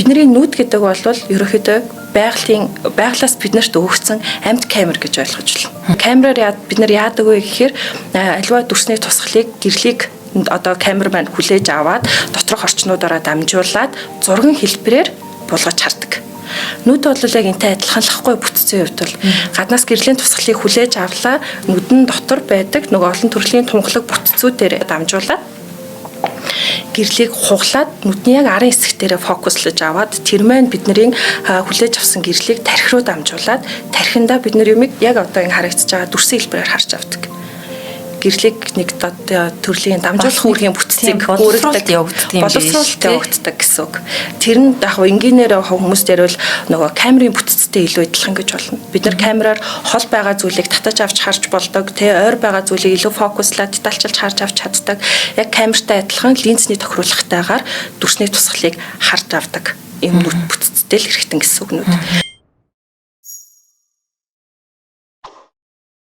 Бидний нүд гэдэг бол ерөнхийдөө байгалиас биднэрт өгөгдсөн амьд камер гэж ойлгож байна. Камераар бид нар яадаг вэ гэхээр аливаа дүрсний тусгалыг, гэрлийг одоо камер маань хүлээж аваад доторх орчнуудаараа дамжуулаад зургийн хэлбэрээр буулгаж хардаг. Нүд бол яг энтэй адилхан л ахгүй бүтцийн хувьд бол гаднаас гэрлийн тусгалыг хүлээж авлаа, нүдэн дотор байдаг нөгөө олон төрлийн тунхлаг бүтцүүдээр дамжуулаад гэрлийг хуглаад нүдний яг арын хэсэг дээрээ фокуслаж аваад тэр маань бидний хүлээж авсан гэрлийг тархи руу дамжуулаад тархиндаа бид нар юмыг яг одоо ингэ харагдаж байгаа дүрсийн хэлбэрээр харж авдаг. Гэрлийг нэг төрлийн дамжуулах үүргийн бүтцийг боловсруулалт явагддаг юм биш, боловсруулалт тий? явагддаг гэсэн үг. Тэр нь яг энгийнээр хүмүүс дээр бол нөгөө камерын бүтцтэй илүү адилхан гэж болно. Бид нар камераар хол байгаа зүйлийг татаж авч харж болдог, тэ ойр байгаа зүйлийг илүү фокуслаад детальчилж харж авч чаддаг. Яг камертай адилхан линзний тохируулгатайгаар дүрсний тусгалыг харж авдаг. Ийм нүд бүтцтэй л хэрэгтэн гэсэн үг нүд.